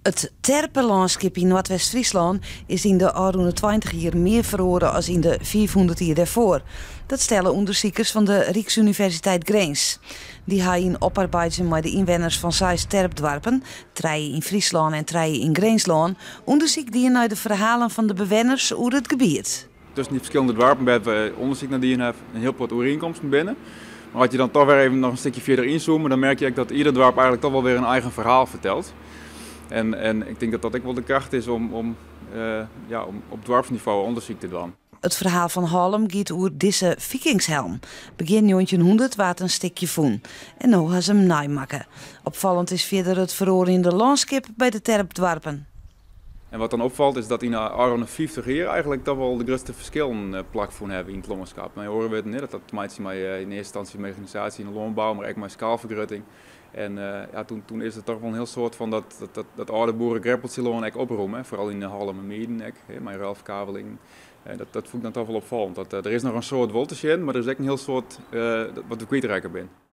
It terpelânskip yn Noardwest-Fryslân is yn de ôfrûne 20 jier mear feroare as yn de 500 jier dêrfoar. Dat stelle ûndersikers fan de Ryksuniversiteit Grins. Dy ha yn oparbeidzjen mei de ynwenners fan seis terpdoarpen, trije yn Fryslân en trije yn Grinslân, ûndersyk dien nei de ferhalen fan de bewenners oer it gebiet. Tusken dy ferskillende doarpen wêr't we ûndersyk nei dien hawwe, in hiel protte oerienkomsten binne. Mar as je dan toch wer even noch in stikje fierder ynzoome, dan merk je ek dat ieder doarp eigentlik toch wol wer in eigen ferhaal fertelt. En ik tink dat dat ek wol de kracht is ja, om op doarpsnivo ûndersyk te dwaan. It ferhaal fan Hallum giet oer dizze Vikingshelm. Begjin 1900 waard in stikje fûn en no ha se him neimakke. Opfallend is fierder it feroarjende lânskip by de terpdoarpen. En wat dan opfalt is dat yn de ôfrûne 50 jier eigentlik toch wol de grutste ferskillen plakfûn hawwe yn it lânskip. Mei oare wurden, dat hat te meitsjen mei yn earste ynstânsje mechanisaasje yn de lânbou, mar ek mei skaalfergrutting. En ja, toen is der toch wol in hiel soad fan dat âlde boeregreppeltsjelân ek opromme, foaral yn Hallum en Mieden ek, mei ruilferkavelingen. Dat fûn ik dan toch wol opfallend. Dat der is noch in soad wol te sjen, mar der is ek in hiel soad wat we kwytrekke binne.